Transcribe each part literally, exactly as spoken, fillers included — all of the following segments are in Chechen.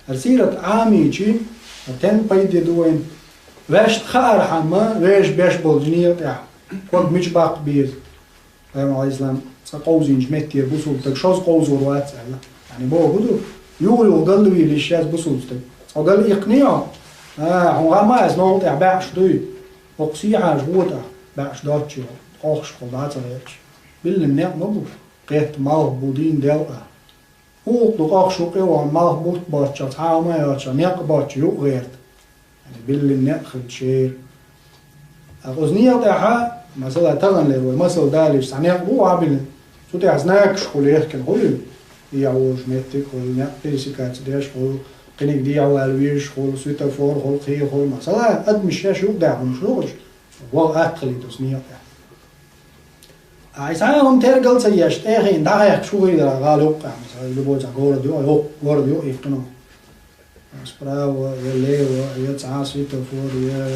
Ар сират Ӏамийчи, ар тен пайде ду вайна. Вешта хаархьама, вежа беш болчу некъа тӀехь ког мича баккха беза. Пайхамар, Ӏалайхиссалам, цкъа къовзийначу метте бусулба стаг шозза къовзор вац аьлла. Яъни боху ду, юха-юха галвийла йиш яц бусулба стаг. Цкъа гал иккхиний хьо? А, хьуна хаа ма ас новкъа тӀехь баьӀаш дуй? ХӀокху сехьажа гӀо тӀехь баьӀаш доцчу, къохкуш кхул дӀа а ца гӀерташ. Биллина некъ ма бу, кхетта малх бу дийна делкъа. ХӀун гӀуллакх ду къохкуш ву къе вахана малх бутт боцчохь, цхьа а хӀума а йоцчохь, некъ боцчу юкъа гӀерта? Яъни биллина некъ хилча шера. Ткъа оцу некъа тӀехьа, масала, таханлера вай масал далийча, цхьа некъ бу охьабиллина. Цу тӀехь знакаш хуьлу, яхкина хуьлу. ДӀа а волуш меттиг хуьлу, некъ пересекаться деш хуьлу, кхиниг дӀа а вала везаш хуьлу, светофор хуьлу, кхин хуьлу. Масала, адамаш шаьш юкъадаьхна хӀумаш лохуш, ваха атта хилийта оцу некъа тӀехь. Ай, цхьа а хӀума тергал ца еш, тӀехийна дӀахаьхкича хӀун хир дара гӀала юккъехь, масала, любой цхьа город ю, йо, город ю, иккхина. Справа, я лево, я цхьа светофор, я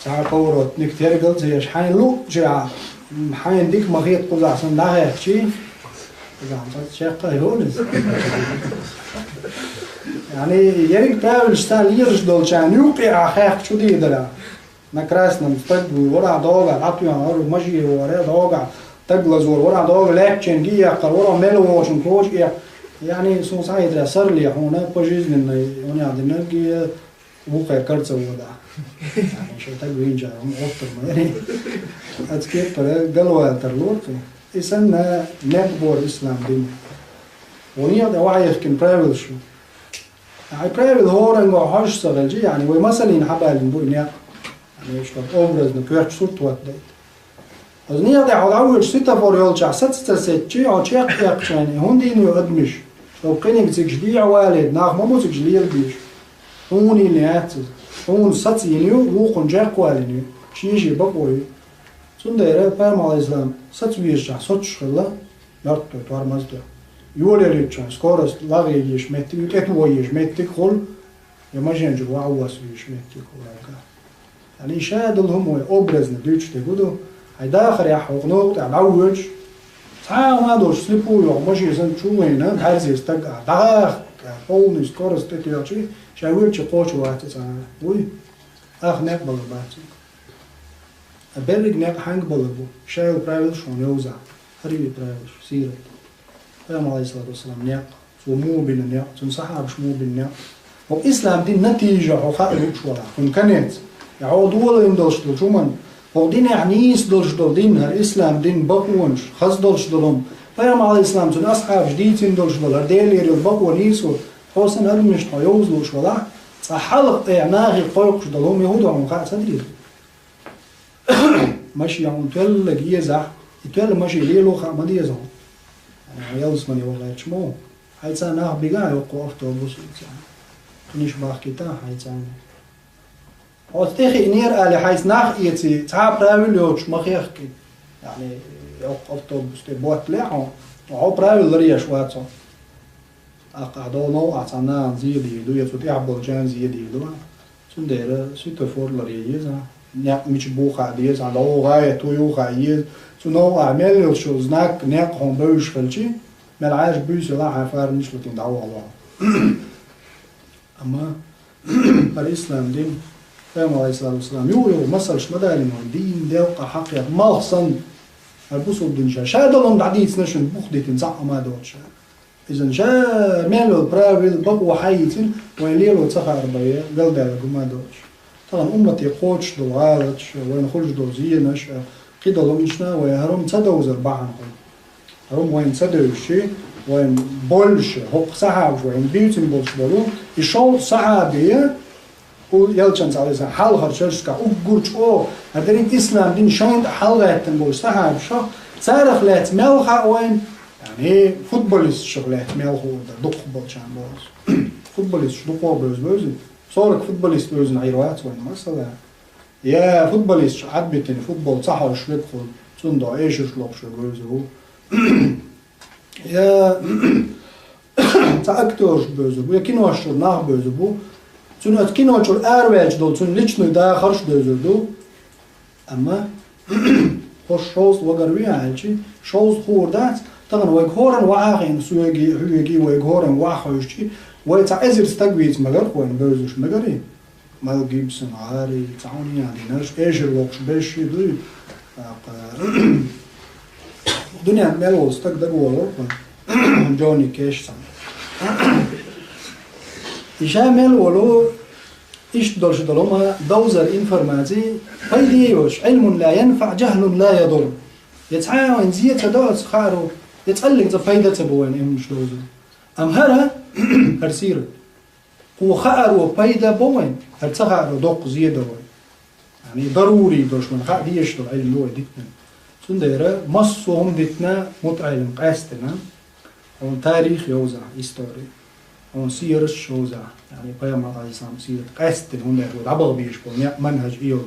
цхьа поворотник тергал ца еш, хьайна луъучу, м, хьайна дика ма хета кхузахь санна дӀахаьхкичий, кхузахь ма чеккха а йолу иза. Яъни, ерриг правилаш царна лелаш долчарна юккъе а хаьхкича хӀун дийр дара? На красном стаг вуй, ворхьа догӀа дӀатоьхна, хӀара машен вара догӀа, стаг лазор, ворхьа догӀа лаьттачеран ги эккхар, ворхьа мел вогӀучун коча эккхар. Яъни, суна схьахетарехь, сарле хьуна пожизненный, хьуна яздинарг, вукхара кара ца вода. Яъни, шайн стаг вийначара хӀума оттар ма яри. Аца кепара галвала тарлора кхин. И санна, некъ бора ислам дин. Вон некъа тӀе охьаехкина правилаш ю. Хьайн правила хӀоранга хьожуш ца хилча, яъни вай масаллина хьабаьллина бу и некъ. Яъни, иштта образно, коьртачу сурт хӀоттадайта. Оцу некъа тӀехь хьо дӀавоьдуш светофор йолчохь саца ца сецчи, хьо чекх а эккхачу хенахь, хӀунда йина ю адамаш? Шу кхиниг цига дехьа валийта, нах ма бу цига лелабеш. Хьуна йина яц иза. Хьуна саца йина ю, вукхунна чекхвалийна ю. Шен-шен бакъо ю. Цундела Пайхамар, Ӏалайхиссалам, саца везачохь соцуш хилла, мертвой, тормоз тӀе. Йолаеллачохь скорость лагӀе езаш меттиг, тӀетоха езаш меттиг хуьлу, я машен чуьра ваха вос везаш меттиг хуьлу аьлла. Яъни ша долу хӀума вай образно дуьйцуш дерг ду, хьайн дахарехь хӀокху новкъа тӀехь дӀавоьдуш, цхьа а хӀума а долуш, слепую йоху машен санна чу а вайна, бӀаьрзе стаг а, дӀагӀахка, полный скорость тӀетоьхчи, ша воьдучи кхочур вац и цхьа а. Вуй? Ах некъ балар бац. Ткъа берриг некъ хьаьнга балар бу? Ша йолу правилаш хьуна йовзахь. ХӀара ю и правилаш, сират. Пайхамар, Ӏалайхиссалату вассалам, некъ, цо муха бина некъ, цуьнан сахьабаш муха бина некъ. ХӀокху ислам дин натийжа хьо хаа лууш валахь, кхуьнан конец. Я хьо долийна долуш долчу хӀуманна, хӀокху динехь нийса долуш долу дин, хӀара ислам дин, бакъонаш, хаза долуш долу хӀума. Пайхамар, Ӏалайхиссалам, цуьнан асхьабаша дийцина долуш долу, хӀара Делера йолу бакъо нийсо, хьо санна адамашна хьо йовза лууш валахь, цкъа хьалха тӀе нахе кхойкхуш долу хӀума, и хӀун ду хьуна хаа ца деза? Машен хьуна тоьлларг езахь, и тоьлла машен лело хаа ма деза хьуна. Хьайн ялсамане ваха гӀерташ ма ву. Хьайца нах бигахь йоккху автобус, хьайца. Кхиниш бахкийта хьайца. Хьо тӀе хиънера аьлла, хьайца нах эций, цхьа а правил йоцуш ма хехкий. Яъни, йоккху автобус тӀе боттале хьо, хьо правил ларъеш вац хьо. ТӀаккха ахь долу новкъахь цхьана нахана зен дийр ду, я цу тӀехь болчарна зен дийр ду. Цундела светофор ларъян еза, некъ мича бу хаа деза, хьан догӀу гӀайта ву ю хаа еза. Цу новкъахь мел йолуш йолу знак, некъ хьуна бевзаш хилчи, мел Ӏаьржа буьйса елахь, хьайн фарманаш латийна дӀавахалахь. Амма хӀара ислам дин, Пайхамар, Ӏалайхиссалату вассалам, юха-юха масалш ма далийна вайна, дийна делкъа хьакхетта, малх санна, хӀара бусулба дин ша, ша долу хӀума дӀадийцина шуна, бух дитина, цхьаъ а ма доцуш. Иза ша мел йолу правил, бакъо хьайийцина, вайн лело ца хаар бен, галдаьлларг хӀума доцуш. Тахана уммате кхочуш долу гӀалаташ, вайна хуьлуш долу зенаш, кхидолу хӀуманашна вай хӀара хӀума ца довзар бахьана хуьлу. ХӀара хӀума вайна ца девзачи, вайна боллуш, хӀокху сахьабаша вайна буьйцина болуш болу, и шовзткъа сахьабе, у, Элчанца, Ӏалайхиссалам, хьалхара шерашкахь уггар чӀогӀа, хӀара дерриг ислам дин шайна тӀе хьалагӀаьттина болчу сахьабаша, царах лаьцна мел хаьа вайна, яъни, футболисташах лаьцна мел хуур дара, дукхах болчарна боху ас. Футболисташ дукхах а бевза бевзина, сорок футболист бевзина хир вац вайна, масала. Я футболисташ Ӏадбитина футбол ца хьожуш верг хуьлу, цунна дуьхьал эшарш лохуш верг вевза ву. Я цхьа актёраш бевзар бу, я кинош чуьра нах бевзар бу. Цуьнан оцу кино чуьра араваьлча долу цуьнан личный дахарш бевзар ду. Амма хӀокху шовзткъа вагар вехьа аьлчи, шовзткъа хуур дац, Тахана вайга хӀоранна ваха а хиъна, соьгий, хьоьгий, вайга хӀоранна ваха хьожчи, вай цхьа эзар стаг вийца мегар вайна бевзаш мегарий? Мел Гибсон, гӀарий, цхьа хӀума ян динарш, эшар локхуш беш ши дуй. ТӀаккха дуьнен мел волу стаг дагаволура, Джонни Кэш цхьаьна. И ша мел волу, иштта долуш долу ма довзар информаций, пайде йоцуш, علم لا ينفع، جهل لا يضر. Я цхьа а вайн зе ца до оцу хааро, я цкъа а цкъа пайда ца бо вайн имамаш довзар. Амма хӀара, хӀара сийрат. Кху хааро пайда бо вайн, хӀара ца хааро доккха зе до вайн. Яъни дарури долуш вайн хаа дезаш долу Ӏилма ду вай дитина. Цундела массо а хӀума дитина мутаӀеллим къаьстина, хьуна тарих йовзахь, истори, хьуна сийраш йовзахь, яъни пайхамар Ӏалайхиссалам сийрат къаьстина, хӀунда аьлча вай дӀабаха безаш болу некъ манхьаж и йолу.